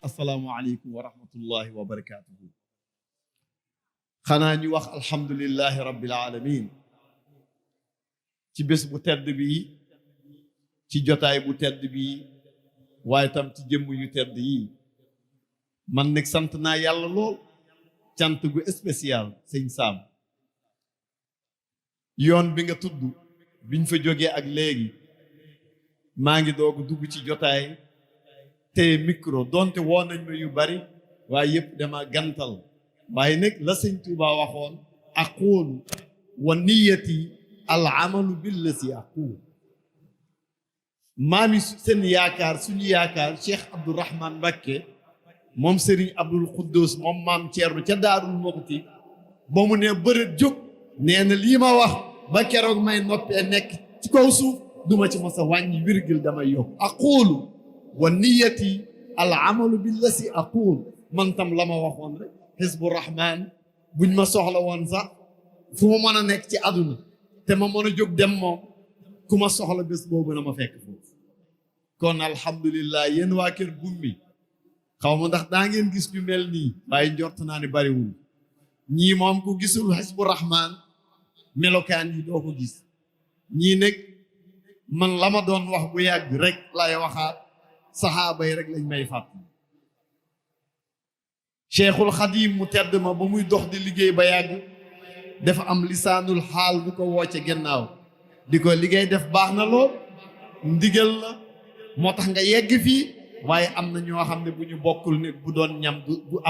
asalaamaaleykum wa rahmatullahi wa barakaatuhu. xanaa ñu wax alhamdulillahi rabbil alamin ci bés bu tedd bi, ci jotaay bu tedd bi, waaye tam ci jëmm yu tedd yi. man nag sant naa yàlla lool, cant gu spécial sëñ Saam. yoon bi nga tudd biñ fa jógee ak léegi maa ngi doog dugg ci jotaay te micro donte woo nañ ma yu bari waaye yëpp dama gantal. waaye nag la sëñ Tuuba waxoon aqulu wa niyati al amalu billati aqulu. maami seen yaakaar suñu yaakaar Cheikh Abdou Rahmane Mbacké moom Serigne Abdoul Khoudous moom maam Thierno ca Daarul Muxti ba mu ne bërët jóg nee na lii ma wax ba keroog may noppee nekk ci kaw suuf duma ci mos a wàññi virgule damay yokk. aqulu wa niyati al amalu billati aqul. man tam la ma waxoon rek Hizbou Rahmane buñ ma soxla woon sax fu ma mën a nekk ci àdduna te ma mën a jóg dem moom ku ma soxla bés boobu na ma fekk foofu. kon alhamdulillah yéen waa Keur Boumy xaw ma ndax daa ngeen gis ñu mel nii waaye njort naa ne bariwul. ñii moom ku gisul Hizbou Rahmane melokaan yi doo ko gis. ñii nag man la ma doon wax bu yàgg rek lay waxaat, saxaaba yi rek lañ may fàttali. Cheikhul Xadim mu tedd ma ba muy dox di liggéey ba yàgg dafa am lisaanul xaal bu ko woo ca gannaaw di ko liggéey def baax na lool, ndigal la moo tax nga yegg fii, waaye am na ñoo xam ne bu ñu bokkul ne bu doon ñam bu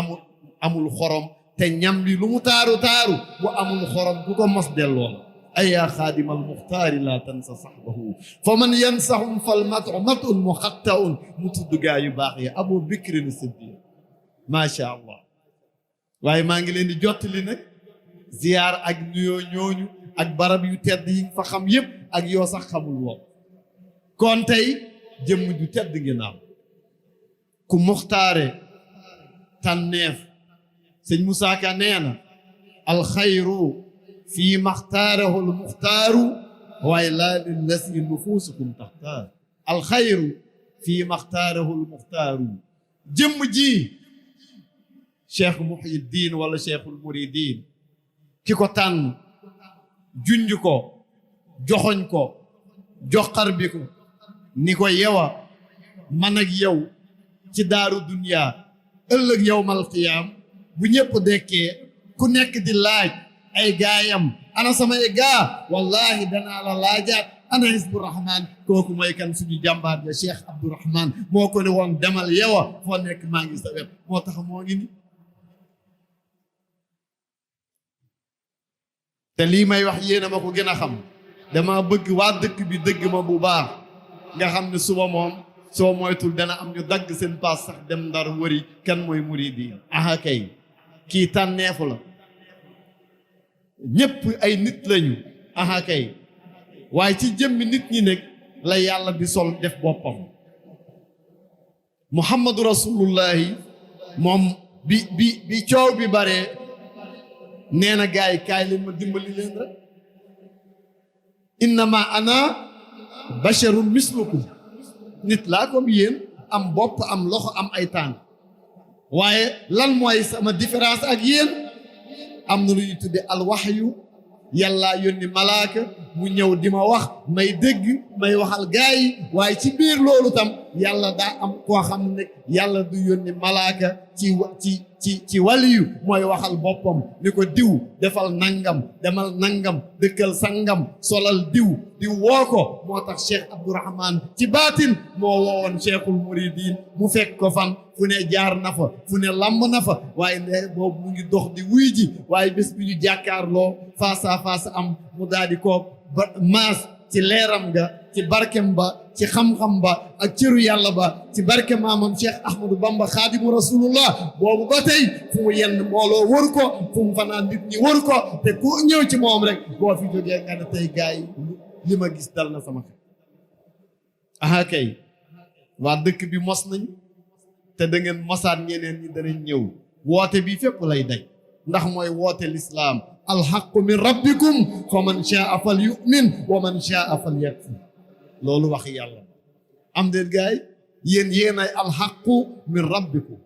amul xorom te ñam bi lu mu taaru taaru bu amul xorom ku ko mos delloo la. ayaa xaadimal muxtaari laa tansa saxbahu fa man yansahum fal matu matun mu xattaun. mu tudd gaa yu baax yi Abu Bakrin Siddiq macha allah. waaye maa ngi leen di jottali nag ziyaar ak nuyoo ñooñu ak barab yu tedd yi fa xam yépp ak yoo sax xamul woon. kon tey jëmm ju tedd ngeen am ku muxtaare tànneef. sëñ Moussa Ka nee na alxayru fii maxtaarahu almuxtaaru waaye laa lillasi nufusukum taxtaar. alxayru fii maxtaarahu almuxtaaru. jëmm ji cheikh muhiddin wala cheikhul muridin ki ko tànn junj ko joxoñ ko joxar bi ko ni ko yewa man ak yow ci daaru duniya ëllëg yawmal qiyaam bu ñëpp dekkee ku nekk di laaj ay gaayam ana samay gaa wallahi danaa la laajaat ana Hizbou Rahmane. kooku mooy kan suñu jàmbaar ja Cheikh Abdou Rahmane moo ko ne woon demal yewa foo nekk maa ngi sa wet. moo tax moo ngi ni te lii may wax yéena ma ko gën a xam. dama bëgg waa dëkk bi dëgg ma bu baax nga xam ne suba moom soo moytul dana am ñu dagg seen paas sax dem Ndar wëri kan mooy muridi. aha kay kii tànneefu la, ñépp ay nit lañu. aha kay waaye ci jëmmi nit ñi nag la yàlla di sol def boppam. muhammadu rasulullahi moom bi coow bi bare nee na gaay kaay leen ma dimbali leen rek. innama ana basharun mislukum. nit laa comme yéen am bopp am loxo am ay tànk. waaye lan mooy sama différence ak yéen? am na lu ñu tudde alwaxyu. yàlla yónni malaaka mu ñëw di ma wax may dégg may waxal gaa yi. waaye ci biir loolu tam yàlla daa am koo xam ne yàlla du yónni malaaka ci waliyu mooy waxal boppam ni ko diw defal nangam demal nangam dëkkal sangam solal diw woo ko. moo tax Cheikh Abdou Rahmane ci baatin moo woowoon Cheikhul Muridin mu fekk ko fan fu ne jaar na fa fu ne lamb na fa waaye ne boobu mu ngi dox di wuy ji. waaye bés bi ñu jàkkaarloo face à face am mu daal di ko maas ci leeram nga ci barkem ba ci xam-xam ba ak cëru yàlla ba ci barke maamam Cheikh Ahmadou Bamba Xaadimu Rasulullah boobu ba tey fu mu yenn mbooloo wër ko fu mu fanaan nit ñi wër ko te ku ñëw ci moom rek boo fi jógee nga ne tey gaay li ma gis dal na sama xel aha kay waa dëkk bi mos nañ te da ngeen mosaat ñeneen ñi danañ ñëw woote bi fépp lay daj ndax mooy woote lislaam alxaqu min rabbikum fa man shaa fal yu'min wa man shaa fal yakfur loolu wax yàlla am déet gaay yéen ay alxaqu min rabbikum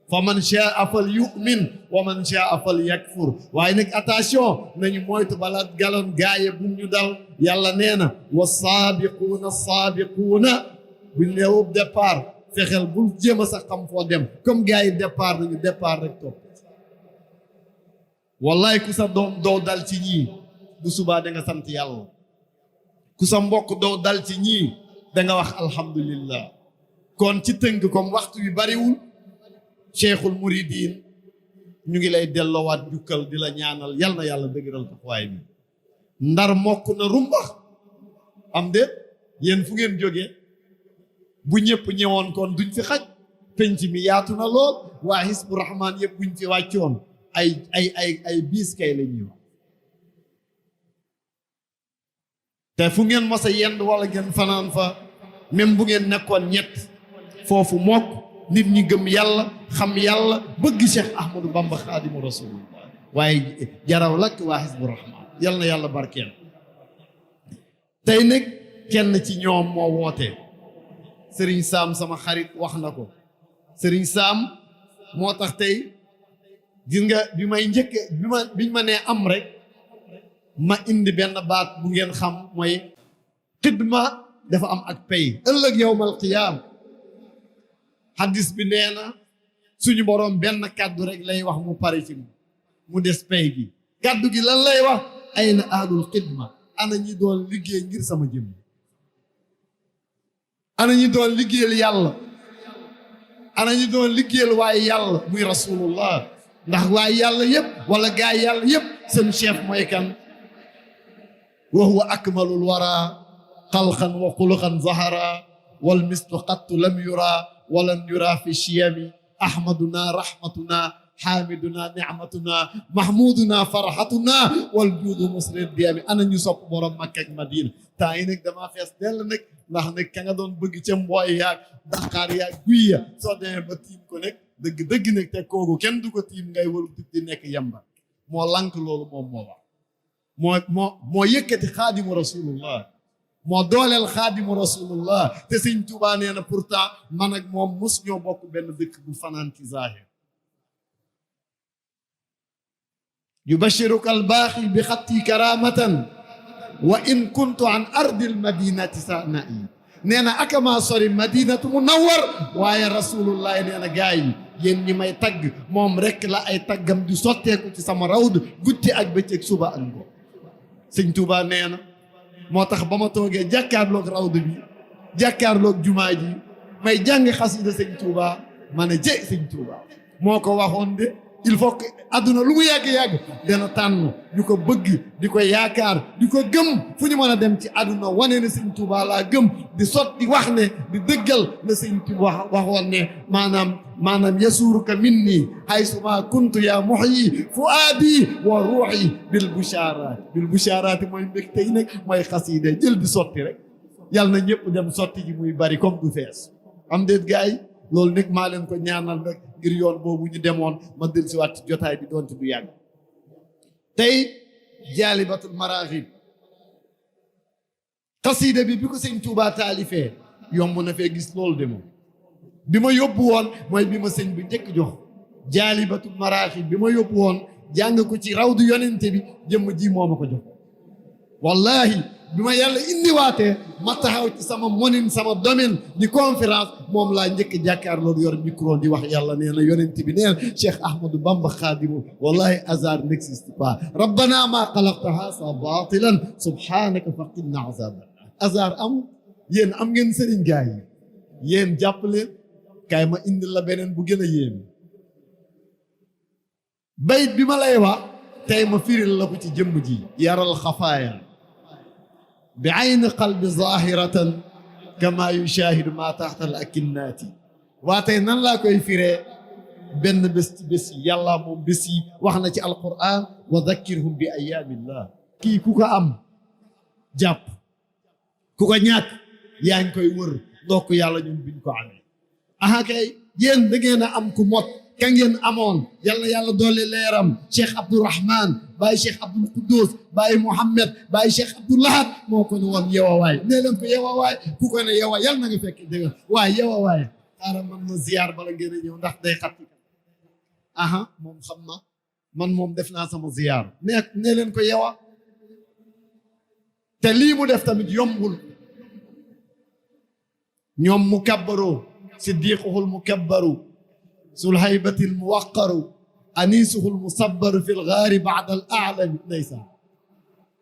fa man shaa fal yu'min wa man shaa fal yakfur waaye nag attention nañu moytu bala galon gaaye bu ñu dal yàlla nee na wa saabiquuna buñ neewub départ fexeel bul jéem a sax xam foo dem comme gars yi départ nañu départ rek topp wallaay ku sa doom doo dal ci ñii bu subaa da nga sant yàlla ku sa mbokk doo dal ci ñii da nga wax alhamdulillah kon ci tënk comme waxtu wi bariwul cheikhul muridin ñu ngi lay delloowaat jukkal di la ñaanal yal na yàlla dëgëral taxawaay bi ndar mokk na rumbax am de yéen fu ngeen jógee bu ñëpp ñëwoon kon duñ fi xaj penc mi yaatu na lool waa Hizbou Rahmane yëpp buñ fi wàccoon ay biis kay la ñuy wax te fu ngeen mos a yend wala ngeen fanaan fa même bu ngeen nekkoon ñett foofu mokk nit ñi gëm yàlla xam yàlla bëgg Cheikh Ahmadou Bamba Xaadimu Rasulullah waaye jaraw lakk waa Hizbou Rahmane yal na yàlla barkeel tey nag kenn ci ñoom moo woote Serigne Sam sama xarit wax na ko Serigne Sam moo tax tey gis nga bi may njëkk biñ ma nee am rek ma indi benn baat bu ngeen xam mooy xidma dafa am ak pay ëllëg yawmal qiyaam hadis bi nee na suñu boroom benn kàddu rek lay wax mu pare ci mu des pay gi kàddu gi lan lay wax ayna ahlul xidma ana ñi doon liggéey ngir sama jëm ana ñi doon liggéeyal yàlla ana ñi doon liggéeyal waaye yàlla muy rasulullah ndax waaye yàlla yëpp wala gaay yàlla yëpp seen chef mooy kan wa huwa akmalul wara xalqan wa xuluqan zahara wal mislu qattu lam yura walam yura fi chiyami ahmaduna rahmatuna xaamiduna nicmatuna mahmuduna farhatuna wal juudu musrid diyami ana ñu sopp borom Makka ak Madina temps yi nag damaa fees dell nag ndax nag ka nga doon bëgg ca mbooy yaag Dakar yaag guy ya soo demee ba tiim ko nag dëgg nag te kooku kenn du ko tiim ngay waru di nekk yamba moo lank loolu moom moo wax moo yëkkati xaadimu rasulullah moo dooleel xaadimu rasulullah te sëñ Tuubaa nee na pourtant man ak moom mos ñoo bokk benn dëkk bu fanaan ci zahir yubashiruka albaaxi bi xatti karamatan wa in kuntu an ardi almadinati sanai nee na akamaa sori madinatu munawwar waaye rasulullah nee na gaa yi yéen ñi may tagg moom rekk la ay taggam di sotteeku ci sama rawd guddi ak bëccëg suba ak ngoon sëñ Tuubaa nee na moo tax ba ma toogee jàkkaarloog rawd bi jàkkaarloog jumaa ji may jàng xasida sëñ Tuubaa ma ne jëy sëñ Tuubaa moo ko waxoon de il faut que àdduna lu mu yàgg-yàgg dana tànn ñu ko bëgg di ko yaakaar di ko gëm fu ñu mën a dem ci àdduna wane ne sëñ Tuubaa laa gëm di sot di wax ne di dëggal na sëñ Tuubaa waxoon ne maanaam yasuuruka minni haysuma kuntu ya muhyi fuaadi wa ruuxi bil bushaaraati mooy mbég tey nag mooy xasiide jël di sotti rek yàlla na ñëpp dem sotti ji muy bari comme du fees am déet gars yi loolu nag maa leen ko ñaanal rek ngir yoon boobu ñu demoon ma del si waat ci jotaay bi doonte du yàgg tey jaalibatul maraaxib xasiida bi ko sëñ Tuubaa taalifee yomb na fee gis loolu de moom bi ma yóbbu woon mooy bi ma sëñ bi njëkk jox jaalibatul maraaxib bi ma yóbbu woon jàng ko ci rawdu yonente bi jëmm ji moo ma ko jox wallahi bi ma yàlla indiwaatee ma taxaw ci sama monin sama domaine di conférence moom laa njëkk jàkkaarloo yor micro di wax yàlla nee na yonent bi nee na Cheikh Ahmadou Bamba Xaadimu wallahi hasard n'existe pas rabbana ma xalaqta haza batilan subhanaka faqina azaban hasard am yéen am ngeen sëriñ gaay yi yéen jàpp leen kaay ma indi la beneen bu gën a yéeme bayit bi ma lay wax tey ma firil la ko ci jëmm ji yaral xafaaya bi ayni qalbi zahiratan kama yushahidu ma taxta al akinnati waa tey nan laa koy firee benn bés ci bés yi yàlla moom bés yi wax na ci alquran wa dhakkirhum bi ayaamillah kii ku ko am jàpp ku ko ñàkk yaa ngi koy wër ndokk yàlla ñun biñ ko amee aha kay yéen da ngeen a am ku mot ka ngeen amoon yàlla yàlla doole leeram cheikh abdourahman baay cheikh abdul quddus baay mouhammad baay cheikh abdoulahat moo ko ne woon yewa waay nee leen ko yewa waay ku ko ne yewa yàlla na nga fekk dégg waay yewa waay xaaral man ma ziyaar bala ngeen a ñëw ndax day xatti aha moom xam na man moom def naa sama ziyaar nee leen ko yewa te lii mu def tamit yombul ñoom mukabbaru siddiquhul mukabbaru sul haybatil muwaqqaru anisuhul musabbaru fil ghaari ba'da al a'lami ndeysaan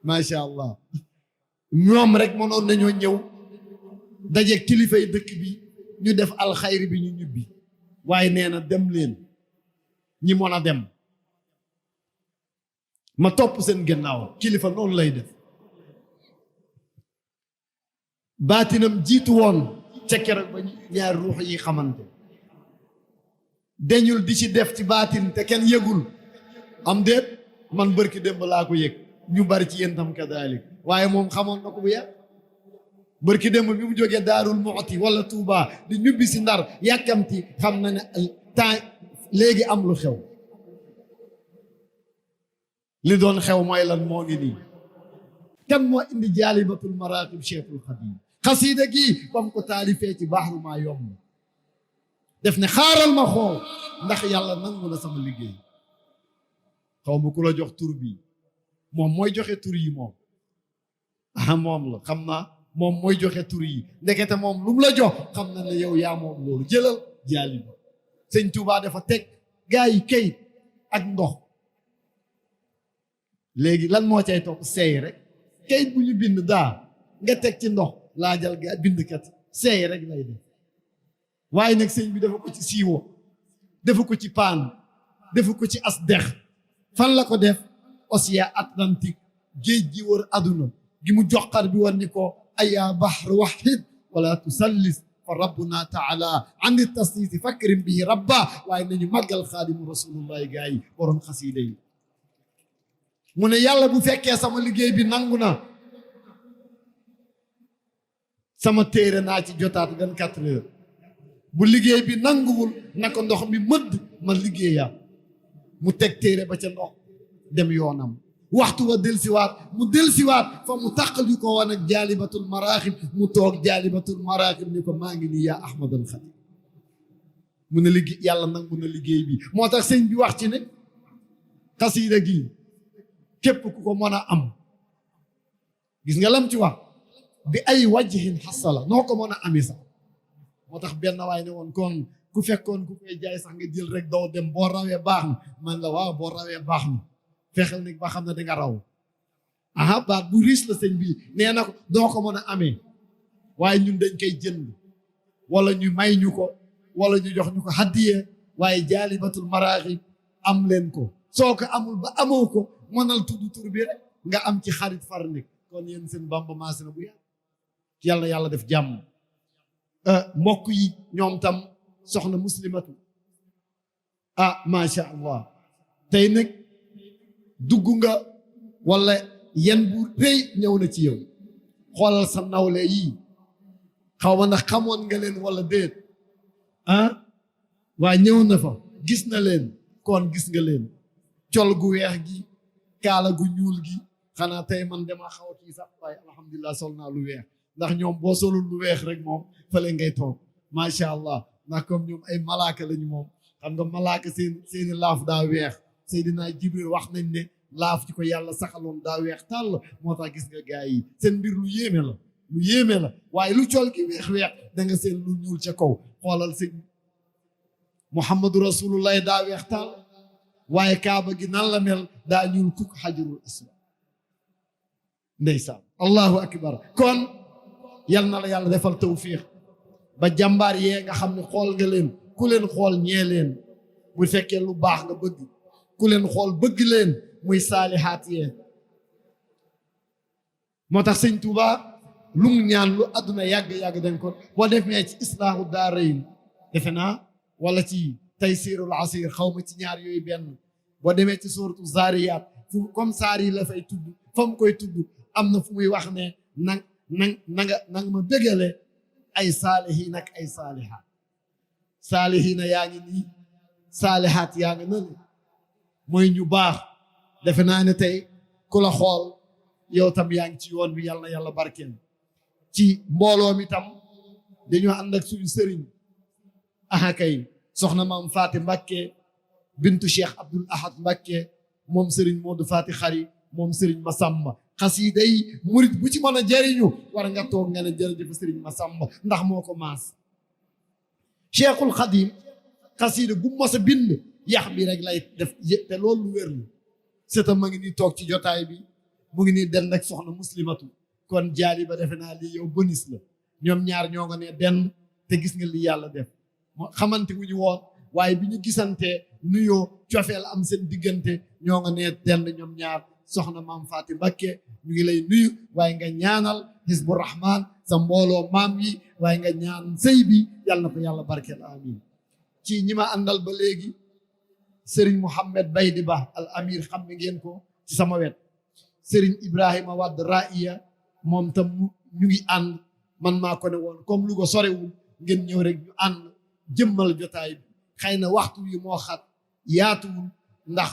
macha allah ñoom rek mënoon nañoo ñëw daje kilifay dëkk bi ñu def alxayri bi ñu ñibbi waaye nee na dem leen ñi mën a dem ma topp seen gannaaw kilifa noonu lay def baatinam jiitu woon ca keroog ba ñaari ruux yi xamante dañul di ci def ci baatin te kenn yëgul am déet man bërki démb laa ko yëg ñu bari ci yéen tam kadalik waaye moom xamoon na ko bu yàgg bërki démb bi mu jógee Daarul Muxti wala Touba di ñubbi si Ndar yàkkamti xam na ne temps léegi am lu xew li doon xew mooy lan moo ngi nii kan moo indi jaalibatul maraqib Cheikhul Xadim xasiida gi bam ko taalifee ci baaxru maa yomb def ne xaaral ma xool ndax yàlla nangu na sama liggéey xaw ma ku la jox tur bi moom mooy joxe tur yi moom moom la xam naa moom mooy joxe tur yi ndekete moom lu mu la jox xam na ne yow yaa moom loolu jëlal jaaliba sëñ Tuubaa dafa teg gaa yi kayit ak ndox léegi lan moo cay topp seey rek kayit bu ñu bind daa nga teg ci ndox laajal gaa bindkat seey rek lay def waaye nag sëñ bi dafa ko ci siiwo dafa ko ci paan dafa ko ci as dex fan la ko def océan Atlantique géej gi wër aduna gi mu joxar bi war ni ko ayaa bahr wahid wala tusallis fa rabbuna taala andi tasnisi fakrim bihi rabba waaye nañu màggal xaadimu rasulullahi gaa yi waroon xasiida yi mu ne yàlla bu fekkee sama liggéey bi nangu na sama téere naa ci jotaat 24 heures bu liggéey bi nanguwul na ko ndox mi mëdd ma liggéeyaat mu teg téere ba ca ndox dem yoonam waxtu wa delsiwaat mu delsiwaat fa mu tàqali ko woon ak jaalibatul maraaxib mu toog jaalibatul maraaxib ni ko maa ngi nii yaa ahmadal xadim mu ne liggéey yàlla nangu na liggéey bi moo tax sëñ bi wax ci ne xasiida gi képp ku ko mën a am gis nga lam ci wax bi ay wajhin xasala noo ko mën a ami sax moo tax benn waay ne woon kon ku fekkoon ku koy jaay sax nga jël rek doo dem boo rawee baax na man la waaw boo rawee baax na fexeel nag ba xam ne danga raw aha baat bu riis la sëñ bi nee na ko doo ko mën a amee waaye ñun dañ koy jënd wala ñu may ñu ko wala ñu jox ñu ko haddiye waaye jaalibatul maraaxib am leen ko soo ko amul ba amoo ko mënal tudd tur bi rek nga am ci xarit far nekk kon yéen seen Bamba maase na bu yàlla yàlla def jàmm mbokk yi ñoom tam soxna muslimatu macha allah tey nag dugg nga wala yen bu rëy ñëw na ci yow xoolal sa nawle yii xaw ma ndax xamoon nga leen wala déet waa ñëw na fa gis na leen kon gis nga leen col gu weex gi kaala gu ñuul gi xanaa tey man dama xaw a kii sax waaye alhamdulilah sol naa lu weex ndax ñoom boo solul lu weex rek moom fële ngay toog macha allah ndax comme ñoom ay malaaka lañu moom xam nga malaaka seeni laaf daa weex Seydina Jibril wax nañ ne laaf ci ko yàlla saxaloon daa weex tàll moo tax gis nga gaa yi seen mbir lu yéeme la waaye lu col gi weex da nga seen lu ñuul ca kaw xoolal sëñ Muhammadu Rasulullah daa weex tàll waaye kaaba gi nan la mel daa ñuul kuk xajarul aswad ndeysaan allahu akbar kon yal na la yàlla defal tawfiq ba jàmbaar yee nga xam ne xool nga leen ku leen xool ñee leen bu fekkee lu baax nga bëgg ku leen xool bëgg leen muy saalihaat yee moo tax sëñ Touba lu mu ñaan lu àdduna yàgg-yàgg dañ ko boo defee ci islaahu daarayn defe naa wala ci taysirul asir xaw ma ci ñaar yooyu benn boo demee ci suuratu zaariyaat fu comme saar yi la fay tudd fa mu koy tudd am na fu muy wax ne nanga ma bégale ay saalihiin ak ay saalihaat saalihiina yaa ngi nii saalihaat yaa ngi nane mooy ñu baax defe naa ne tey ku la xool yow tam yaa ngi ci yoon bi yàlla na yàlla barkeel ci mbooloo mi tam dañoo ànd ak suñu sëriñ aha kay soxna maam Faati Mbàkke bintu Cheikh Abdoul Ahad Mbàkke moom sëriñ Moodu Faati Xari moom sëriñ Masamba xasiida yi murit bu ci mën a jëriñu war nga toog nga ne jërëjëf sëriñ Masamba ndax moo ko maas Cheikhul Xadim xasiida gu mos a bind yax bi rek lay def te loolu lu wér la sëtam ma ngi nii toog ci jotaay bi mu ngi nii den ak soxna muslimatu kon jaali ba defe naa lii yow bonus la ñoom ñaar ñoo nga ne den te gis nga li yàlla def moo xamante wuñu woon waaye bi ñu gisantee nuyoo cofeel am seen diggante ñoo nga ne den ñoom ñaar soxna maam Faati Mbakke ñu ngi lay nuyu waaye nga ñaanal Hizbou Rahmane sa mbooloo maam yi waaye nga ñaan sëy bi yàlla na ko yàlla barkeel amin ci ñi ma àndal ba léegi Serigne Mouhamed Baydi Ba al amir xam ngeen ko ci sama wet Serigne Ibrahima Wad Raïya moom tam ñu ngi ànd man maa ko ne woon comme Louga sorewul ngeen ñëw rek ñu ànd jëmmal jotaay bi xëy na waxtu wi moo xat yaatuwul ndax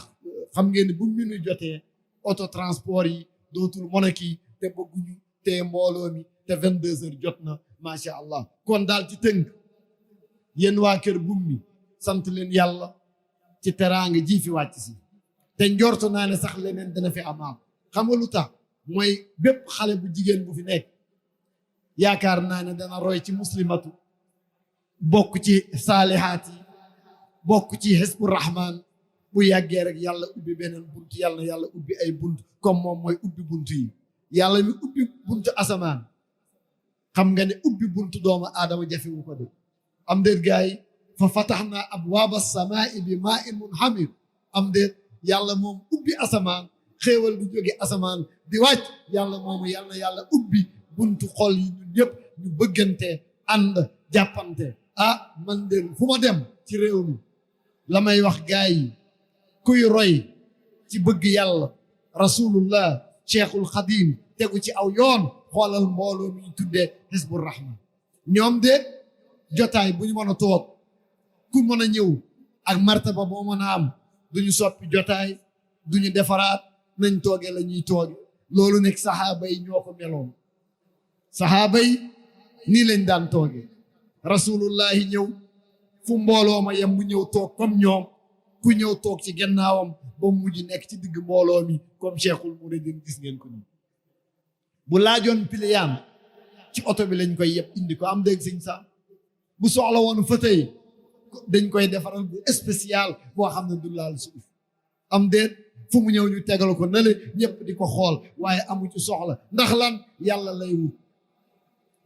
xam ngeen ne bu minuit jotee auto transport yi dootul mën a kii te bëgguñu te mbooloo mi te 22 heures jot na macha allah kon daal ci tënk yéen waa Keur Boumy sant leen yàlla ci teraanga ji fi wàcc si te njortu naa ne sax leneen dana fi amaam xam nga lu tax mooy bépp xale bu jigéen bu fi nekk yaakaar naa ne dana roy ci muslimatu bokk ci saalihaat yi bokk ci Hizbou Rahmane bu yàggee rek yàlla ubbi beneen bunt yàlla na yàlla ubbi ay bunt comme moom mooy ubbi bunt yi yàlla mi ubbi buntu asamaan xam nga ne ubbi buntu doomu aadama jafewu ko de am déet gaay fa fatahnaa abwaaba samaa'i bi maa'in munhamir am déet yàlla moom ubbi asamaan xéewal du jóge asamaan di wàcc yàlla moomu yàlla na yàlla ubbi buntu xol yi ñun ñëpp ñu bëggante ànd jàppante ah man de fu ma dem ci réew mi la may wax gaay yi kuy roy ci bëgg yàlla rasulullah cheikhul xadim tegu ci aw yoon xoolal mbooloo mi ñu tuddee Hizbou Rahmane ñoom de jotaay bu ñu mën a toog ku mën a ñëw ak martaba boo mën a am duñu soppi jotaay duñu defaraat nañ tooge la ñuy tooge loolu nekk saxaaba yi ñoo ko meloon saxaaba yi nii lañ daan tooge rasulullahi ñëw fu mbooloo ma yem mu ñëw toog comme ñoom ku ñëw toog ci gannaawam ba mujj nekk ci digg mbooloo mi comme cheikhul mouridine gis ngeen ko nii bu laajoon piliyaan ci oto bi lañ koy yëpp indi ko am dégg sëñ sa bu soxla woon fauteuil dañ koy defaral bu spécial boo xam ne du laal suuf am déet fu mu ñëw ñu tegal ko nale ñëpp di ko xool waaye amu ci soxla ndax lan yàlla lay wut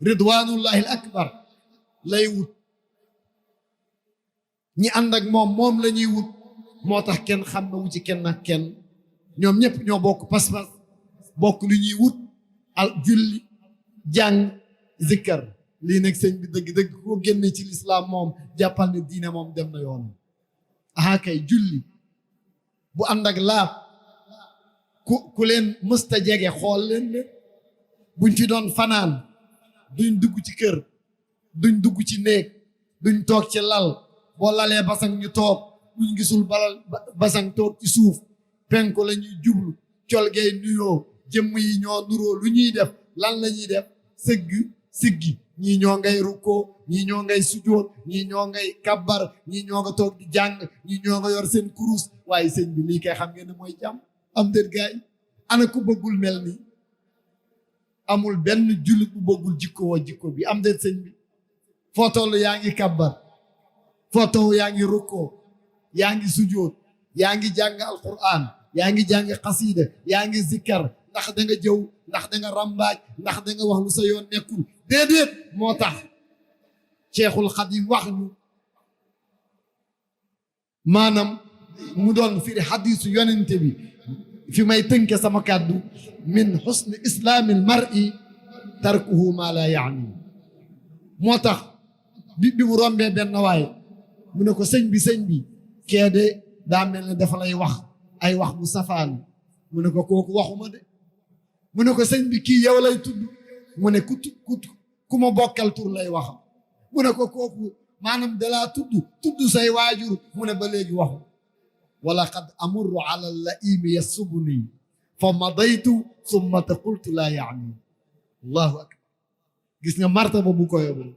ridwanullahi al akbar lay wut ñi ànd ak moom la ñuy wut moo tax kenn xam na wu ci kenn ak kenn ñoom ñëpp ñoo bokk pas-pas bokk lu ñuy wut al julli jàng zikkar lii nag sëñ bi dëgg-dëgg ko génne ci lislaam moom jàppal ne diine moom dem na yoon aha kay julli bu ànd ak laab ku leen mësta jege xool leen ne buñ fi doon fanaan duñ dugg ci kër duñ dugg ci néeg duñ toog ci lal boo lalee basang ñu toog buñ gisul balal basang toog ci suuf penku la ñuy jublu colgey nuyoo jëmm yi ñoo nuroo lu ñuy def lan la ñuy def sëgg siggi ñii ñoo ngay rukkoo ñii ñoo ngay sujoot ñii ñoo ngay kabbar ñii ñoo nga toog di jàng ñii ñoo nga yor seen kurus waaye sëñ bi lii kay xam ngeen ne mooy jàmm am déet gaay ana ku bëggul mel ni amul benn jullit bu bëggul jikko woo jikko bi am déet sëñ bi foo toll yaa ngi kabbar foo toll yaa ngi rukkoo yaa ngi sujoot yaa ngi jàng alquran yaa ngi jàng xasiida yaa ngi zikkar ndax da nga jëw ndax da nga rambaaj ndax da nga wax lu sa yoon nekkul déedéet moo tax cheikhul xadim wax ñu maanaam mu doon firi xadisu yonente bi fi may tënke sama kàddu min xusni islaamil mar'i tarkuhu ma la yaani moo tax bi mu rombee benn waay mu ne ko sëñ bi kee de daa mel ne dafa lay wax ay wax bu safaan mu ne ko kooku waxuma de mu ne ko sëñ bi kii yow lay tudd mu ne ku ma bokkal tur lay wax mu ne ko kooku maanaam dalaa tudd say waajur mu ne ba léegi waxu wala qad amurru ala laimi yasubuni fa madaytu summa qultu laa yaani allahu akbar gis nga martaba bu koy boobu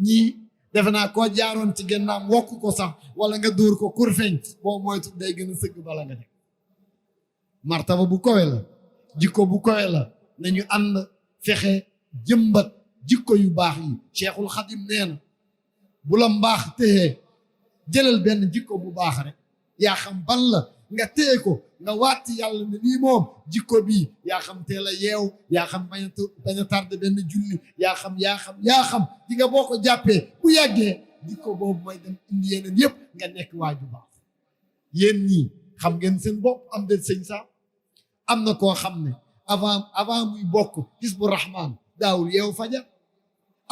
ñii defe naa koo jaaroon ci gennaam wokk ko sax wala nga dóor ko kurfeñ boo moytu day gën a sëgg bala nga def martaba bu kowe la jikko bu kowe la nañu ànd fexe jëmbat jikko yu baax yi Cheikhul Xadim nee na bu la mbaax téye jëlal benn jikko bu baax rek yaa xam ban la nga téye ko nga waati yàlla ne lii moom jikko bii yaa xam teel a yeew yaa xam bañ a tardé benn julli yaa xam di nga boo ko jàppee bu yàggee jikko boobu mooy dem indi yeneen yëpp nga nekk waaju baax yéen ñii xam ngeen seen bopp am de sëñ sa am na koo xam ne avant muy bokk Hizbou Rahmane daawul yeew fajar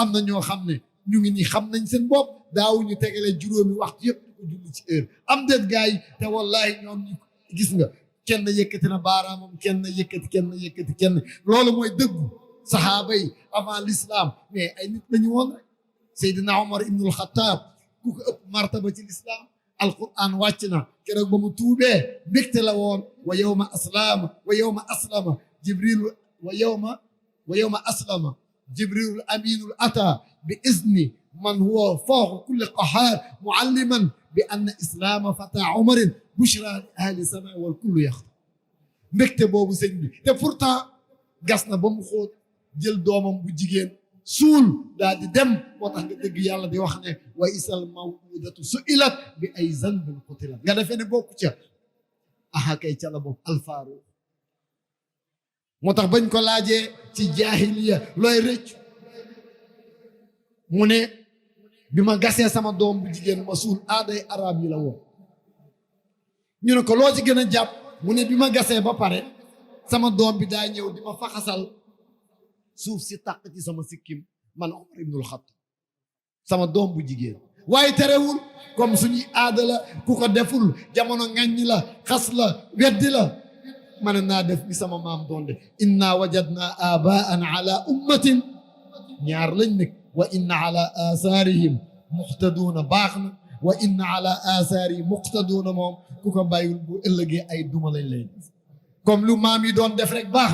am na ñoo xam ne ñu ngi nii xam nañ seen bopp daawuñu tegale juróomi waxtu yëpp di ko julli ci heure am déet gars yi te wallahi ñoom ñu gis nga kenn yëkkati na baaraamam kenn yëkkati kenn loolu mooy dëggu sahaaba yi avant l'islam mais ay nit lañu woon rek Seydina Omar ibnul Xataab ku ko ëpp martaba ci l'islam alquran wàcc na keroog ba mu tuubee mbégte la woon wa yawma aslama jibrilu wa yawma aslama jibrilu aminul ata bi izni man huwa fawqa kulli qahaar mualliman bi anna islaama fata omarin bushra li ahli sama wal kullu yaxta mbégte boobu sëñ bi te pourtant gas na ba mu xóot jël doomam bu jigéen suul daal di dem moo tax nga dégg yàlla di wax ne wa isal mawudatu suilat bi ay zanbin qutilat nga defee ne bokku ca aha kay ca la bokk alfaaru moo tax bañ ko laajee ci jaahiliya looy rëcc mu ne bi ma gasee sama doom bu jigéen ma suul aaday arab yi la woon ñu ne ko loo ci gën a jàpp mu ne bi ma gasee ba pare sama doom bi daa ñëw di ma faxasal suuf si tàq ci sama sikkim man Omar ibnul Xattaab sama doom bu jigéen waaye terewul comme suñuy aada la ku ko deful jamono ŋàññi la xas la weddi la man naa def bi sama maam doon de inna wajadna abaan ala ummatin ñaar lañ nekk wa inna ala asaarihim muqtaduuna baax na wa inna ala asaarihim muqtaduuna moom ku ko bàyyul bu ëllëgee ay duma lañ lay def comme lu maam yi doon def rek baax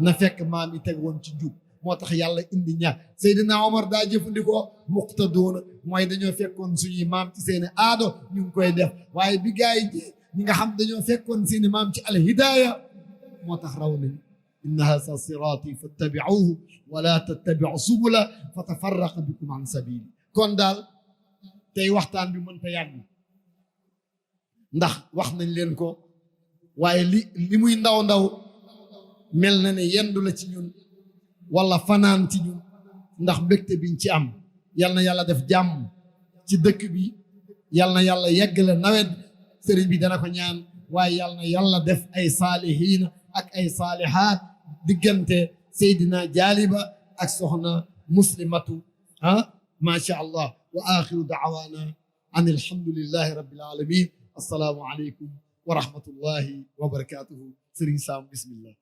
na fekk maam yi teg woon ci jub moo tax yàlla indi ñaar Seydina Omar daa jëfandikoo muqtaduuna mooy dañoo fekkoon suñuy maam ci seeni aado ñu ngi koy def waaye bi gaa yi ñi nga xam dañoo fekkoon seeni maam ci alhidaaya moo tax raw nañu inna haza siraati fattabi'uhu wala tattabi'u subula fatafarraqa bikum an sabili kon daal tey waxtaan bi mënta yàgg ndax wax nañ leen ko waaye li muy ndaw mel na ne yendu la ci ñun wala fanaan ci ñun ndax mbégte biñ ci am yal na yàlla def jàmm ci dëkk bi yal na yàlla yeggale nawet sëriñ bi dana ko ñaan waaye yal na yàlla def ay saalihiina ak ay saalihaat diggante Seydina Jaaliba ak soxna muslimatu macha allah wa axiru daawaana an alhamdulillahi rabbil alamin assalaamu aleykum wa rahmatullahi wa barakatuhu sëriñ Sam bismillah